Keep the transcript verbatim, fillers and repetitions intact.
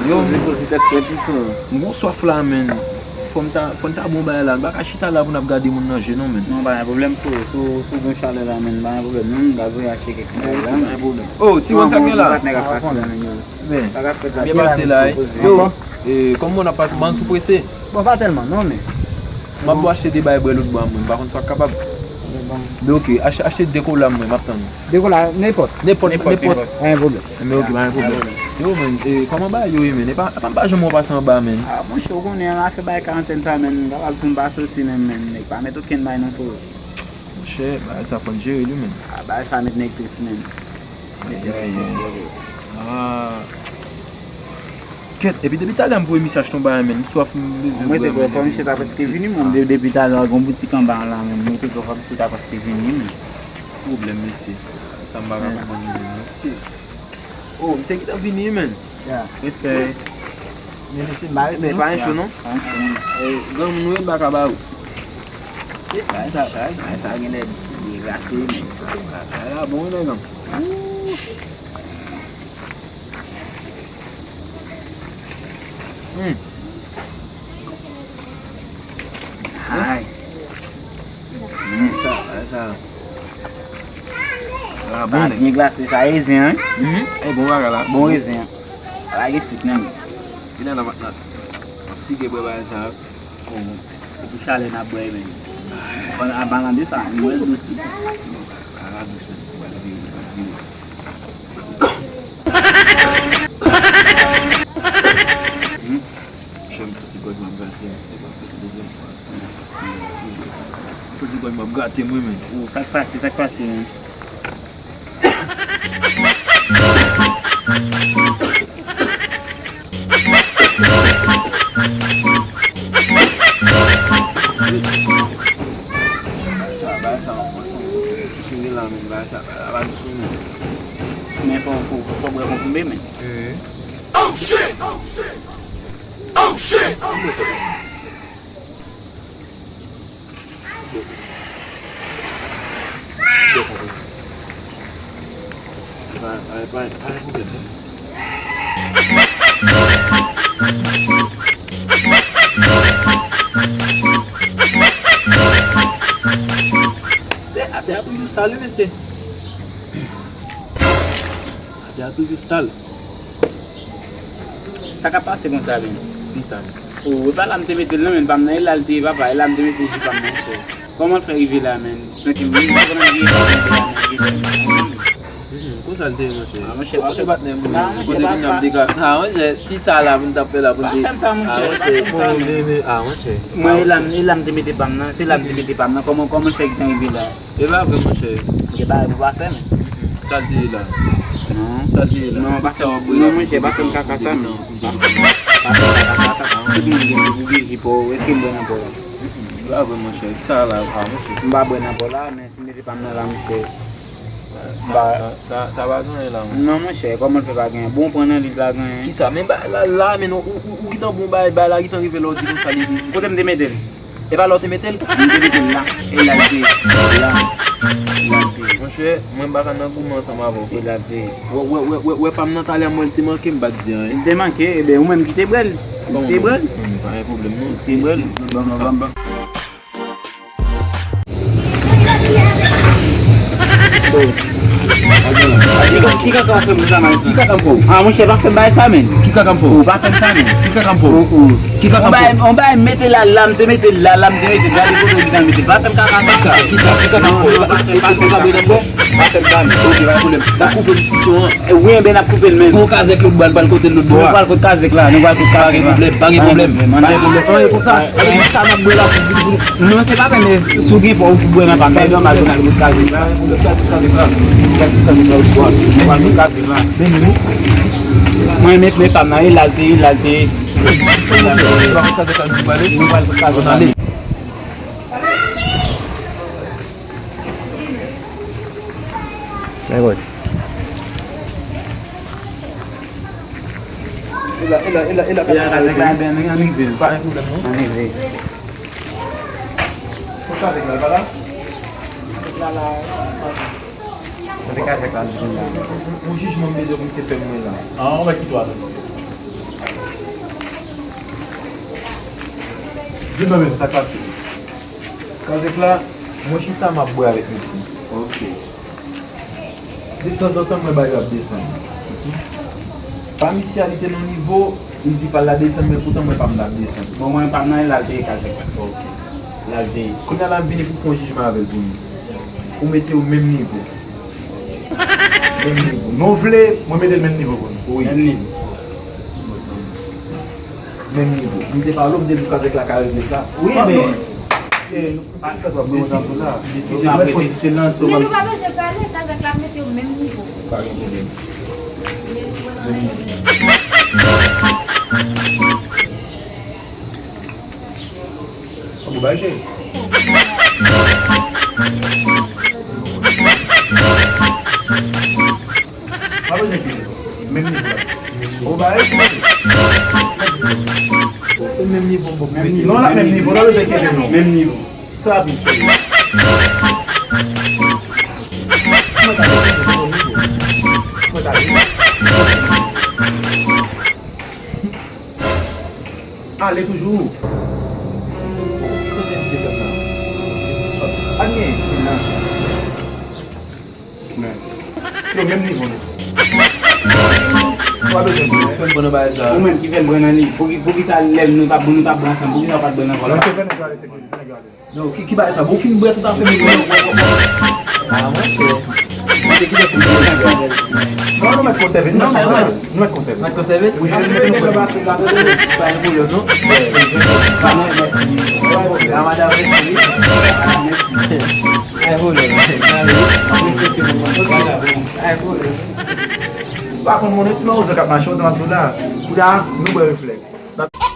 Yo, poze, poze tèt frèt wi frè. M gon swaf la, menn. Fò m ta, fò n ta bon bagay la. M pa ka chita la pou n ap gade moun nan je non, menn. Non, pa gen pwoblèm, frè. Si w, si w gen chalè la, menn, pa gen pwoblèm non. M ka voye achte kèk bagay la, menn. Pa gen pwoblèm. Oh, timoun, sa k gen la? Patnè k ap pase la, menn, yo. Men, byen pase la, wi. Yo, e, kòman w ap pase? Bann sou prese? Bon, pa tèlman non, men m ap achte de bay bwè lòt bò a, mwen. M pa konn si w ap kapab. Men oke, achte, achte de kola, mwen, m ap tann ou. De kola, nenpòt. Nenpòt, nenpòt. Pa gen pwoblèm. Men oke, pa gen pwoblèm. Yo, men, e, kòman bagay yo ye, men? E pa, e pa, m pa janm wè w pase anba, men. Ah, monchè, ou konnen, afè bay karantèn sa, men, m kapab di m pa soti menm, men. Nèg pa met okenn bay non, frè. Monchè, bagay sa fò n jere li, men. Ah, bagay sa met nèg tris, men. Met nèg tris, bro. Ah. Kèt, epi depi talè m voye misye achte yon bagay, men. M swaf, m bezwen bwè, men. Mwen te kwè fò misye ta prèske vini, men, de-, depi talè, gon boutik anba la, men. Mwen te kwè fò misye ta prèske vini, men. Pwoblèm, mesye. Sa m pa ka konprann li menm, non. Oh, misye gentan vini, men. Ya. Respè. Men mesye, m pa ret, men non. Pa gen cho, non. Pa gen cho, non. E, granmoun ou ye, m pa ka ba ou. E, bagay sa, bagay sa, bagay sa genlè degrase, men. Bagay la bon, wi, nèg an. Hmm. Ay. Hmm, sa, sa. Sa bon, nèg. Byen glase, sa rezen, wi. Mhm. E bon bagay la. Bon rezen. Ala gen fik nan li. Vin la, n ap, n ap, n ap sige bwè bagay sa. Bon, epi chalè n ap bwè, men. An, an palan de sa, nou wè l dous wi. Ala dous, men. Ou pral vire, vire. Hmm? Chè, m santi gòj mwen ap grate m. E pa fèt dezyèm fwa. M santi gòj mwen ap grate m, wi, men. Oh, sa k pase, sa k pase, men? Bagay sa, bagay sa, mwen santi m fini la, men bagay sa, bagay la pa dous, non, men. Men fò, fò, fò bwè konprime, men. Mhm. Oh, shit! Oh, shit! Oh, shit! Atè a toujou sal wi, mesye. Atè a toujou sal. Sa k ap pase konsa, menn? Kisa? Oh, e pa la m te mete l non, menn, pa m nan, e la l te ye, papa, e la m te mete ji pa m nan, monchè. Kòman l fè rive la, menn? Trankil, menn, kòman l rive la, menn? Mhm, konsa l te ye, monchè. Ah, monchè, kote patnè m, kote vin ap dega-, ah, monchè, ti sa la pou n t ap fè la pou n te, ah, monchè, ah, monchè. Mwen, e la m, e la m te mete pa m nan, se la m te mete pa m nan, kòman, kòman l fè gentan rive la? E pa vre, monchè. Gen bagay pou pa fè, men. Sa l te ye la? Non. Sa l te ye la? Non, pa fè, non, monchè, pa fè m kaka sa, non. Pa fè m kaka sa, non. Tout moun gen pou bouge pou èske m bwè nan bò la? E pa vre, monchè. Sa la, a, monchè. M pa bwè nan bò la, men si m mete pa m nan la, monchè. Sa, sa, sa, sa pa gen anyen la, monchè. Non, monchè, kòman l fè pa gen anyen? Bon, pran nan li, pa gen anyen. Kisa? Men ba, la, la, men non, ou, ou, ou gentan bon bay, bay la gentan rive la, ou di konsa li vini. Kote m te mete l? E pa la w te mete l? M te mete l la. E la l te ye. La. La l te ye. Monchè, mwen m pa ka nan goumen ansanm avè w. E la l te ye. Wè, wè, wè, wè, wè pa m nan talè a, m wè l te manke, m pa t di anyen. Li te manke, ebyen, ou menm ki te bwè l. Ou te bwè l. Bon, pa gen pwoblèm, non. Ou te bwè l. Bon, bon, bon, bon. Ki kaka w ap fè m sa, Malis? Ki kaka m fè w? Ah, monchè, pa fè m bagay sa, menn. Ki kaka m fè w? Ou pa fè m sa, menn. Ki kaka m fè w? Ki kaka m fè w? On bagay, on bagay, mete la, la, m te mete la, la, m te mete la, gade kote ou gentan mete. Pa fè m kaka sa. Kisa? Ki kaka m fè w? Pa fè m, pa fè m sa, menn. Pa fè m sa, menn. Ok, pa gen pwoblèm. N ap koupe diskisyon an. E wi, enben, n ap koupe l, menn. Gon kazèk lòt bò, n pral kote l lòt bò. Nou pral kot kazèk la, nou pral kot kazèk la. Pa gen pwoblèm, pa gen pwoblèm. Pa gen pwoblèm. An, e konsa. Sa n ap bwè la pou, pou, pou, non, se pa vre, men si w gen pa w pou bwè nan pa m, men nòmal pou n al kot kazèk la. Mwen met, met pa m nan, e la l te ye, la l te ye. Nou pral kot kazèk la. Negòt. E la, e la, e la, e la. E la, kazèk la, ben, nou ann rive. Pa gen pwoblèm, non. Ann rive. Kote kazèk la, pa la? Kazèk la, la. Kote kazèk la, la? Yon, yon, yon jijman m bezwen pou misye fè mwen la. Ah, on wè ki twa. Vin nan men, sa k pase? Kazèk la, mwen chita, m ap bwè avèk misye. Ok. De tanzantan, mwen ba yo ap desann. Pa misye a, li te nan nivo, li di pa l la desann, men poutan mwen pa m la desann. Bon, mwen pa m nan, l al peye kazèk la. Ok. L al peye. Kounye a la, m vini pou fè yon jijman avè l pou nou. Ou mete yo menm nivo. Menm nivo. Non vle, mwen mete l menm nivo pou nou. Wi. Menm nivo. Menm nivo. M te pale w, m te di w kazèk la ka regle sa. Wi, men. Diskisyon ap rete. Men nou pa bezwen pale, kazèk la ap mete yo menm nivo. Pa gen pwoblèm. Bon bagay, cheri. Pa bezwen pile. Menm nivo la. Bon bagay, cheri. Se menm nivo, bon, menm nivo. Non, la menm nivo, la bezwen kenbe non. Menm nivo. Trè rapid, cheri. Mwen ta di, mwen ta di. Ale toujou. Anye, se nan. Men. Yo, menm nivo nou. Ou pa bezwen di, men. Fè m pran nan bagay sa. Ou menm ki fè l pran nan nivo. Pou ki, pou ki sa lè nou t ap, nou t ap bwè ansanm, pou ki sa ou pa t bwè nan vòlò? Non, se fè nèg yo ale, se fè nèg yo ale. Non, ki, ki bagay sa? Bon, fin bwè tout afè nou yo. Ah, monchè. Monchè, ki lè pou nou bwè? Non, nou mèt konsève, nou mèt konsève. Nou mèt konsève. Mèt konsève? Wi, jodi nou mèt konsève. Pa gen pwoblèm, non? Pa gen, mèsi. Ah, madanm, mèsi. Pa gen pwoblèm. Pa gen pwoblèm. Pa konn moun, ti mawozo k ap mache, ou sa m ap di w la. Kounya, nou bwè reflèks.